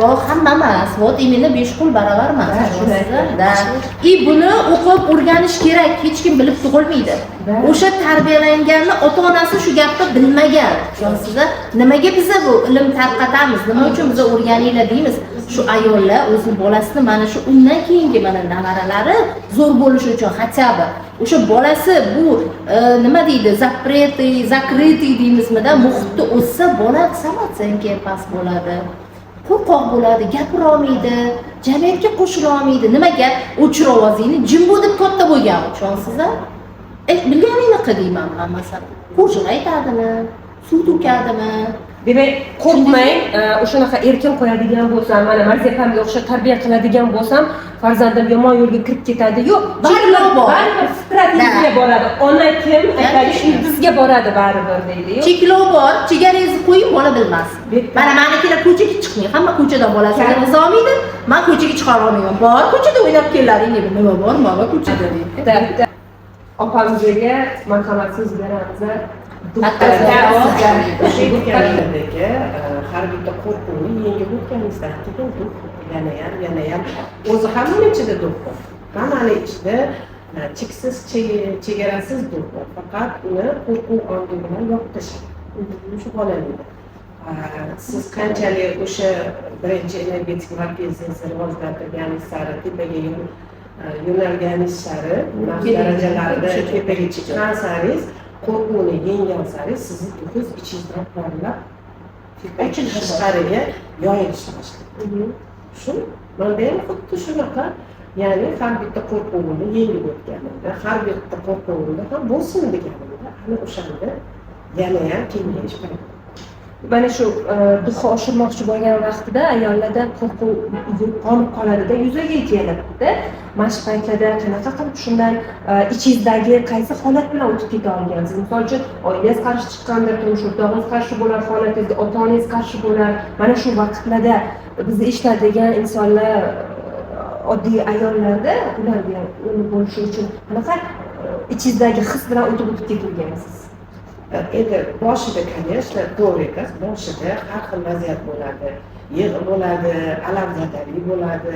Yo'q, hamma emas. Вот именно, besh qo'l baravar emas. Ha, shuni. Да. И buni o'qib o'rganish kerak, hech kim bilib tug'ilmaydi. O'sha tarbiyalanganni ota onasi shu gapni bilmagan. Tushunasizlar? Nimaga biza bu ilm tarqatamiz? Nima uchun biza o'rganinglar deymiz? Shu ayollar o'zini bolasini, mana shu undan keyingi mana nevaralari zo'r bo'lishi uchun, хотя бы o'sha bolasi bu nima deydi, запретный, закрытый deymizmida, muhitda o'ssa, bola самооценка past bo'ladi, qo'rqoq bo'ladi, gapira olmaydi, jamiyatga qo'shila olmaydi. Nimaga? O'chir ovozingni, jim bo'l deb katta bo'lgan, tushunasizlar? Bilganingni qil deyman man, masalan. Qo'shiq aytadimi, suv to'kadimi? Demak, qo'rqmang, o'shanaqa erkin qo'yadigan bo'lsam, mana Marziya opamga o'xshab tarbiya qiladigan bo'lsam, farzandim yomon yo'lga kirib ketadi. Yo'q, Baribir bor. Baribir strategiya boradi. Ona kim aytadi, ildizga boradi baribir deydi-yu. Cheklov bor, chegarangizni qo'ying, bola bilmas. Bitta. Mana manikilar ko'chaga chiqmang, hamma ko'chadan bolasini yig'iza olmaydi. Man ko'chaga chiqara olmayman. Bor, ko'chada o'ynab kellaring deydi. Nima bor, mama ko'chada deydi. Bitta opamizga marhamat, so'z beramiz. O'sha aytganimdek, har bitta qo'rquvni yengib o'tganingizdan keyin дух yanayam, yanayam o'zi hammani ichida дух bor, hammani ichida cheksiz, chegarasiz дух bor, faqat uni qo'rquv ongi bilan yopib tashladi shu bolalikda. Siz qanchalik o'sha birinchi energetik markazingizni rivojlantirganingiz sari, tepaga yo'nalganingiz sari, nafs darajalarida tepaga chiqqan saringiz, qo'rquvni yenggan sari sizni дух ingiz ichingizdan porlab tashqariga yoyilishni boshlaydi. Shu manda ham xuddi shunaqa, ya'ni har bitta qo'rquvimni yengib o'tganimda, har bitta qo'rquvimda ham bo'lsin deganimda, ana o'shanda yanayam kengayish paydo bo'ladi. Mana shu дух ni oshirmoqchi bo'lgan vaqtida ayollarda qo'rquv yugurib qonib qoladida, yuzaga keladida. Mana shu paytlarda qanaqa qilib shundan ichingizdagi qaysi holat bilan o'tib keta olgansiz? Misol uchun, oilangiz qarshi chiqqandir, turmush o'rtog'ingiz qarshi bo'lar holatingizga, ota onangiz qarshi bo'lar. Mana shu vaqtlarda bizni eshitadigan insonlar, oddiy ayollarda, ularga uni bo'lishi uchun qanaqa ichingizdagi his bilan o'tib o'tib ketilgansiz? Endi boshida, конечно, to'g'ri aytasiz, boshida har xil vaziyat bo'ladi, yig'i bo'ladi, alamzadalik bo'ladi,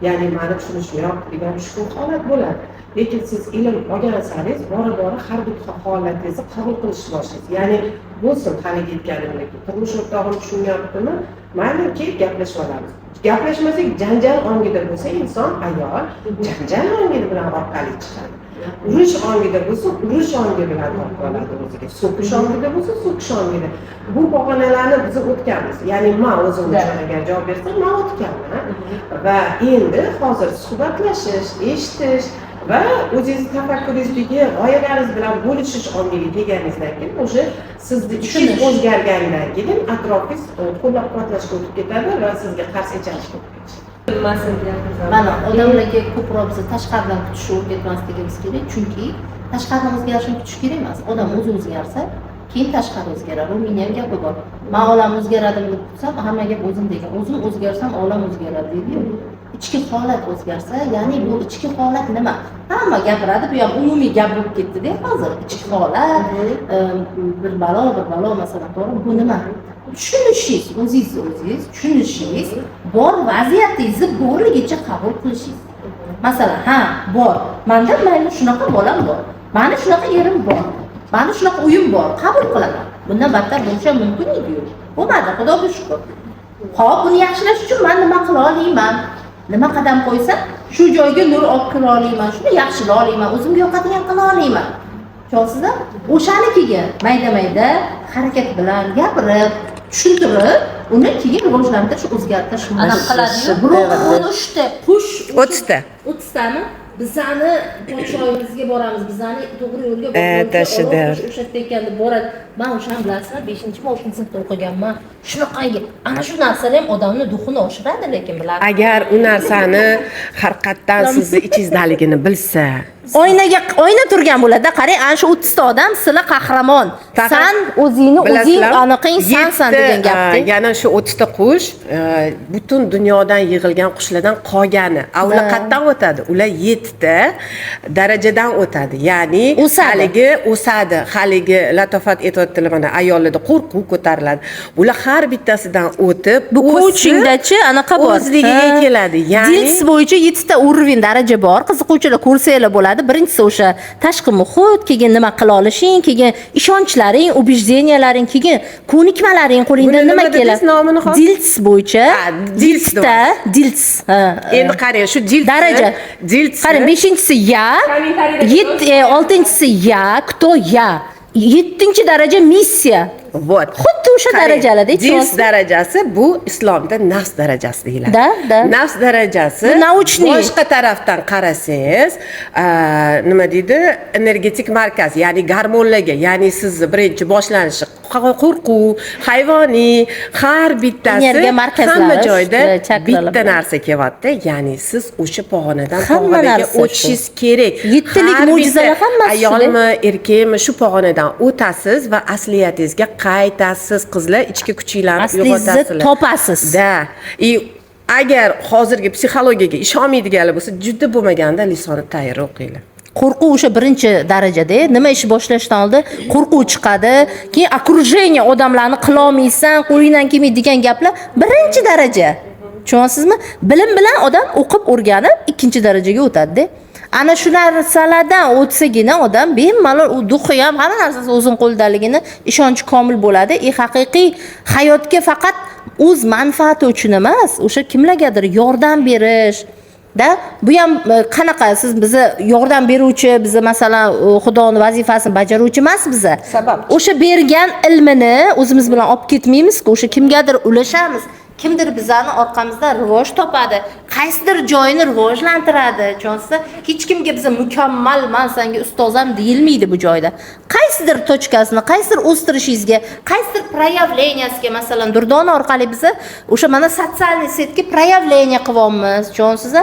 ya'ni mani tushunishmayapti degan shu holat bo'ladi. Lekin siz ilm olgan saringiz bora bora har bitta holatingizni qabul qilishni boshlaysiz. Ya'ni bo'lsin, haligi aytganimdek, turmush o'rtog'im tushunmayaptimi, mayli, kelib gaplashib olamiz. Gaplashmasak, janjal ongida bo'lsa inson, ayol janjal ongi bilan orqali chiqadi, urush ongida bo'lsa, urush ongi bilan topib oladi o'ziga, so'kish ongida bo'lsa, so'kish ongida. Bu pog'onalarni biz o'tganmiz, ya'ni man o'zim uchun agar javob bersam, man o'tganman va endi hozir suhbatlashish, eshitish va o'zingizni tafakkuringizdagi g'oyalaringiz bilan bo'lishish ongiga kelganingizdan keyin, уже sizni ishingiz o'zgargandan keyin atrofingiz qo'llab quvvatlashga o'tib ketadi va sizga qarshi chalishga o'tib ketishadi. Bilmasin deyapmiz. Mana odamlarga ko'proq biz tashqaridan kutishni o'rgatmasligimiz kerak, chunki tashqaridan o'zgarishini kutish kerak emas. Odam o'zi o'zgarsa, keyin tashqari o'zgaradi. Rumiyni ham gapi bor, man olam o'zgaradimi deb kutsam, hamma gap o'zim degan, o'zim o'zgarsam, olam o'zgaradi deydiyu. Ichki holat o'zgarsa, ya'ni bu ichki holat nima, hamma gapiradi, bu ham umumiy gap bo'lib ketdida hozir, ichki holat, bir balo, bir balo, masalan, to'g'ri? Bu nima? Tushunishingiz, o'zingizni o'zingiz tushunishingiz, bor vaziyatingizni borligicha qabul qilishingiz. Masalan, ha, bor manda, mayli, shunaqa bolam bor, mani shunaqa erim bor, mani shunaqa uyim bor, qabul qilaman. Bundan battar bo'lishi ham mumkin ediyu, bo'lmadi, xudoga shukur. Ho'p, buni yaxshilash uchun man nima qila olaman? Nima qadam qo'ysam, shu joyga nur olib kira olaman, shuni yaxshilay olaman, o'zimga yoqadigan qila olaman? Tushunyapsizlar? O'shani keyin mayda mayda harakat bilan gapirib, tushuntirib, uni keyin rivojlantirish, o'zgartirish mumkin. Anaqa qiladiyu. Biroq 13 ta. Qush. 30 ta. 30 tami? Bizani podshoyimizga boramiz, bizani to'g'ri yo'lga Tashida. O'sha yerda ekan deb boradi. Man o'shani, bilasizmi, beshinchimi, oltinchi sinfda o'qiganman. Shunaqangi ana shu narsalar ham odamni дух ini oshiradi, lekin bilasiz. Agar u narsani haqiqatdan sizni ichingizdaligini bilsa. Oynaga oyna turgan bo'ladi. Qarang, ana shu 30 ta odam, sizlar qahramon. Faqat San o'zingni o'zing bilasizlar, aniqing sansan yetti, degan gapda. Yana shu 30 ta qush butun dunyodan yig'ilgan qushlardan qolgani. A ular qayerdan o'tadi? Ular yettita darajadan o'tadi. Ya'ni O'sadi. Haligi o'sadi. Haligi Latofat aytyaptilar, mana ayollarda qo'rquv ko'tariladi. Ular har bittasidan o'tib, Bu o'sib, coachingdachi anaqa bor. o'zligiga keladi. Ya'ni DILS bo'yicha yettita уровень, daraja bor. Qiziquvchilar ko'rsanglar bo'ladi. Birinchisi o'sha tashqi muhit, keyin nima qila olishing, keyin ishonchlaring, убеждения laring, keyin ko'nikmalaring, qo'lingdan Buni nima nima dedingiz keladi. nomini hozir? DILS bo'yicha Ha, DILS. yettita DILS. Ha, Endi qarang, shu DILS Daraja. DILS. Qarang, beshinchisi я, yetti, oltinchisi я, кто я. Yettinchi daraja missiya. Вот. Xuddi o'sha Qarang, darajalarda. DILS darajasi bu islomda nafs darajasi deyiladi. Да, да. Nafs darajasi Bu научный. boshqa tarafdan qarasangiz, nima deydi, energetik markaz, ya'ni gormonlarga, ya'ni sizni birinchi boshlanishi qo'rquv, hayvoniy, har bittasi Energiya markazlari, hamma joyda chakralar bitta bilan. narsa kelyapti, ya'ni siz o'sha pog'onadan Hamma pog'onaga narsa shu. o'tishingiz kerak. Yettilik Har bitta mo'jizalar hammasi shuda. ayolmi, erkakmi, shu pog'onadan o'tasiz va asliyatingizga qaytasiz, qizlar, ichki kuchinglarni Aslingizni uyg'otasizlar. Topasiz. Да. И agar hozirgi psixologiyaga ishonmaydiganlar bo'lsa, juda bo'lmaganda Lisoni tayyor o'qinglar. Qo'rquv o'sha birinchi darajada, nima ish boshlashdan oldin qo'rquv chiqadi, keyin окружение, odamlarni qilolmaysan, qo'lingdan kelmaydi degan gaplar birinchi daraja, tushunyapsizmi? Bilim bilan odam o'qib, o'rganib ikkinchi darajaga o'tadida. Ana shu narsalardan o'tsagina odam bemalol u дух i ham, hamma narsasi o'zini qo'lidaligini ishonchi komil bo'ladi и haqiqiy hayotga faqat o'z manfaati uchun emas, o'sha kimlargadir yordam berish da. Bu ham qanaqa, siz bizni yordam beruvchi, bizni, masalan, xudoni vazifasini bajaruvchi emas biza. Sabab. O'sha bergan ilmini o'zimiz bilan olib ketmaymizku, o'sha kimgadir ulashamiz, kimdir bizani orqamizdan rivoj topadi, qaysidir joyini rivojlantiradi, tushunsa. Hech kimga biza mukammal, man sanga ustoz ham deyilmaydi bu joyda. Qaysidir точка sini, qaysidir o'stirishingizga, qaysidir проявления siga, masalan, Durdona orqali biza o'sha mana социальный сеть ga проявление qilyapmiz, tushunsiz.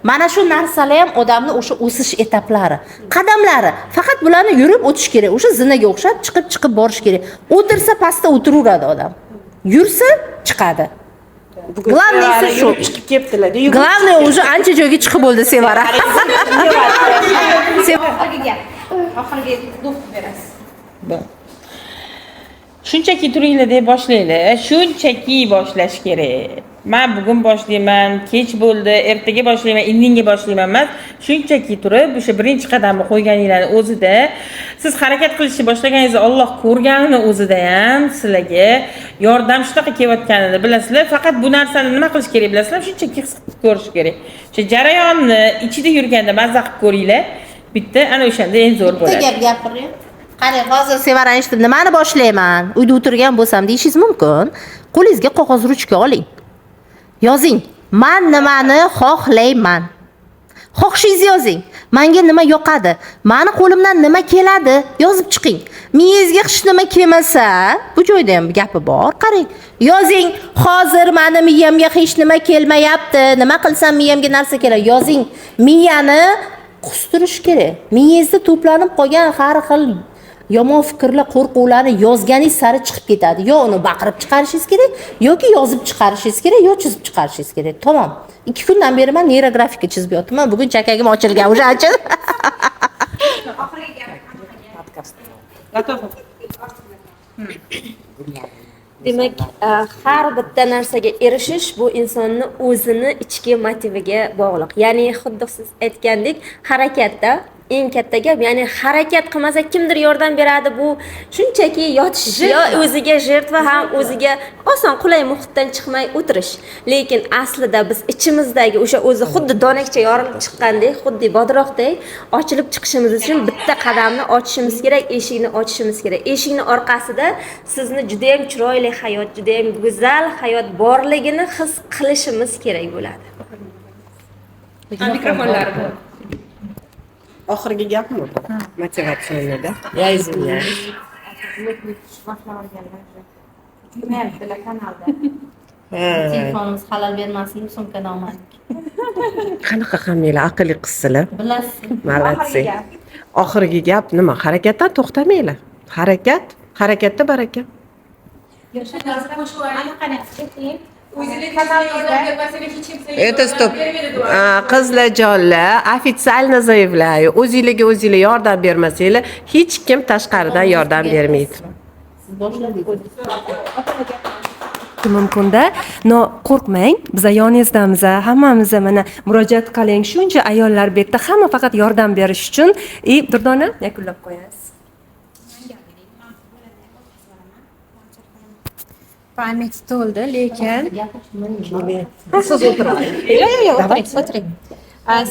Mana shu narsalar ham odamni o'sha o'sish etaplari, qadamlari. Faqat bularni yurib o'tish kerak, o'sha zinaga o'xshab chiqib chiqib borish kerak. O'tirsa, pastda o'tiraveradi odam, yursa, chiqadi. Главный si shu. Yurib chiqib ketdilar. Главное, уже ancha joyga chiqib bo'ldi Sevara. Oxirgi gap, oxirgi дух berasiz. Shunchaki turinglar deb boshlanglar. Shunchaki boshlash kerak. Man bugun boshlayman, kech bo'ldi, ertaga boshlayman, indinga boshlayman emas. Shunchaki turib, o'sha birinchi qadamni qo'yganinglarni o'zida, siz harakat qilishni boshlaganingizda Olloh ko'rganini o'zida ham sizlarga yordam shunaqa kelayotganini bilasizlar. Faqat bu narsani nima qilish kerak, bilasizlar? Shunchaki his qilib ko'rish kerak. O'sha jarayonni ichida yurganda mazza qilib ko'ringlar. Bitta ana o'shanda eng zo'r Bitta bo'ladi. gap gapiring. Qarang, hozir Sevara eshitib, nimani boshlayman, uyda o'tirgan bo'lsam, deyishingiz mumkin. Qo'lingizga qog'oz, ruchka oling, yozing: man nimani xohlayman. Xohishingizni yozing. Manga nima yoqadi, mani qo'limdan nima keladi, yozib chiqing. Miyangizga hech nima kelmasa, bu joyda ham gapi bor. Qarang, yozing: hozir mani miyamga hech nima kelmayapti, nima qilsam miyamga narsa keladi? Yozing. Miyani qustirish kerak. Miyangizda to'planib qolgan har xil yomon fikrlar, qo'rquvlarni yozganingiz sari chiqib ketadi. Yo uni baqirib chiqarishingiz kerak, yoki yozib chiqarishingiz kerak, yo chizib chiqarishingiz kerak. Tamom. 2 kundan beri man neyrografika chizib yotibman. Bugun chakagim ochilgan o'sha ancha. Oxirgi gap qanaqa gap? Demak, har bitta narsaga erishish bu insonni o'zini ichki motiviga bog'liq. Ya'ni xuddi siz aytgandek, harakatda eng katta gap, ya'ni harakat qilmasa, kimdir yordam beradi, bu shunchaki yotish, yo o'ziga жертва ham, o'ziga oson, qulay muhitdan chiqmay o'tirish. Lekin aslida biz ichimizdagi o'sha o'zi xuddi donakcha yorilib chiqqandek, xuddi bodroqdek ochilib chiqishimiz uchun bitta qadamni ochishimiz kerak, eshikni ochishimiz kerak. Eshikni orqasida sizni judayam chiroyli hayot, judayam go'zal hayot borligini his qilishimiz kerak bo'ladi. Mikrofonlar bor. Oxirgi gapmi bu? Мотивационный, да? Я извиняюсь. Tushmayaptilar kanalda. Ha. Telefonimiz xalal bermasin deb sumkadan olmadik. Qanaqa hammanglar aqlli qizsizlar. Bilasiz. Молодцы. Oxirgi gap nima? Harakatdan to'xtamanglar. Harakat, harakatda baraka. Anaqani ayting. Это стоп. Qizlarjonlar, официально заявляю, o'zinglarga o'zinglar yordam bermasanglar, hech kim tashqaridan yordam bermaydi. Siz boshladingiz. Mumkinda, но qo'rqmang, biza yoningizdamiz, hammamiz. Mana, murojaat qiling, shuncha ayollar bu yerda, hamma faqat yordam berish uchun. И Durdona yakunlab qo'yasiz. Память to'ldi, lekin Siz o'tiring. Yo'q, o'tiring, o'tiring.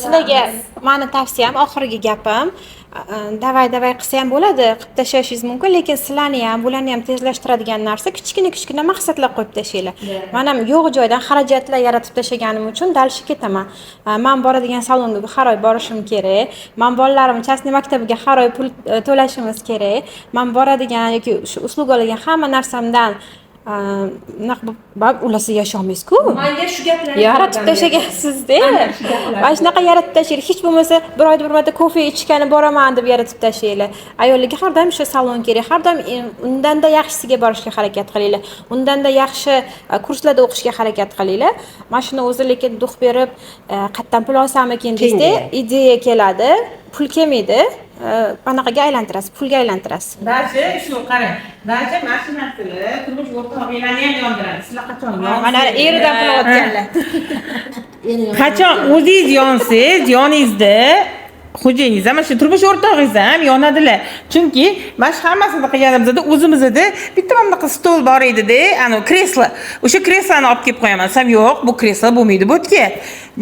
Sizlarga mani tavsiyam, oxirgi gapim, давай, давай qilsa ham bo'ladi, qilib tashlashingiz mumkin, lekin sizlarni ham, bularni ham tezlashtiradigan narsa kichkina kichkina maqsadlar qo'yib tashlanglar. Man ham yo'q joydan xarajatlar yaratib tashlaganim uchun дальше ketaman. Man boradigan salonga har oy borishim kerak, man bolalarimni частный maktabiga har oy pul to'lashimiz kerak, man boradigan yoki shu услуга olgan hamma narsamdan unaqa bo'lib ularsiz yasholmaysizku. Manga shu gaplar Yaratib tashlagansizda, mana shunaqa yaratib tashlanglar. Hech bo'lmasa bir oyda bir marta kofe ichgani boraman deb yaratib tashlanglar. Ayollarga har doim o'sha salon kerak, har doim undanda yaxshisiga borishga harakat qilinglar, undanda yaxshi kurslarda o'qishga harakat qilinglar. Mana shuni o'zi lekin дух berib, qayerdan pul olsamikin deysizda, ideya keladi, pul kelmaydi, anaqaga aylantirasiz, pulga aylantirasiz. Даже shu, qarang, даже mana shu narsalar turmush o'rtog'inglarni ham yondiradi. Sizlar qachon Mana eridan pul olayotganlar. Qachon o'zingiz yonsangiz, yoningizda xo'jayingiz ham, mana shu turmush o'rtog'ingiz ham yonadilar. Chunki mana shu hammasini qilganimizda o'zimizda bitta mana bunaqa stol bor edida, anavi kreslo, o'sha kresloni olib kelib qo'yaman desam, yo'q, bu kreslo bo'lmaydi bu yerga,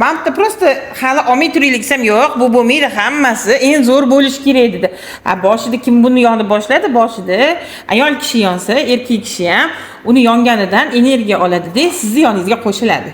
mana bitta просто hali olmay turaylik desam, yo'q, bu bo'lmaydi, hammasi eng zo'r bo'lishi kerak dedi. A boshida kim buni yonib boshladi? Boshida ayol kishi yonsa, erkak kishi ham uni yonganidan energiya oladida, sizni yoningizga qo'shiladi.